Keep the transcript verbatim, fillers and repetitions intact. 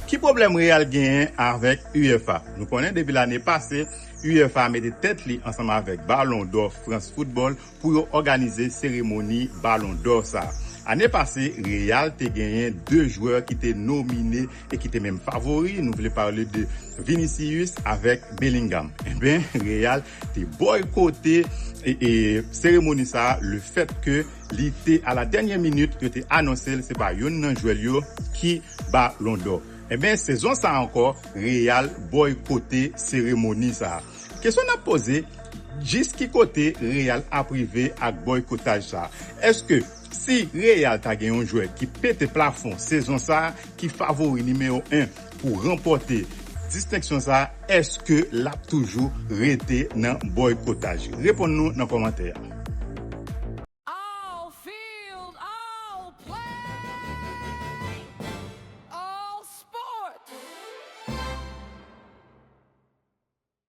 Ki pwoblèm Real genyen avèk UEFA? Nou konnen depi lane pase, UEFA mete tèt li ansanm avèk Ballon d'Or France Football pou yo òganize seremoni Ballon d'Or sa. Ane pase, Real te genyen de jwè ki te nomine e ki te menm favori. Nou vle pale de Vinicius avèk Bellingham. Enben, Real te bòykote e, e seremoni sa, le fèt ke li te a la dènyè minit, yo te anonse l se pa youn nan jwè l yo ki Ballon d'Or. Enben, sezon sa ankò, Real bòykote seremoni sa. Kesyon n ap poze, jis ki kote Real ap rive ak bòykotaj sa? Èske si Real ta gen yon jwè ki pete plafon sezon sa, ki favori nimewo en pou ranpòte distenksyon sa, èske l ap toujou rete nan bòykotaj? Reponn nou nan kòmantè a.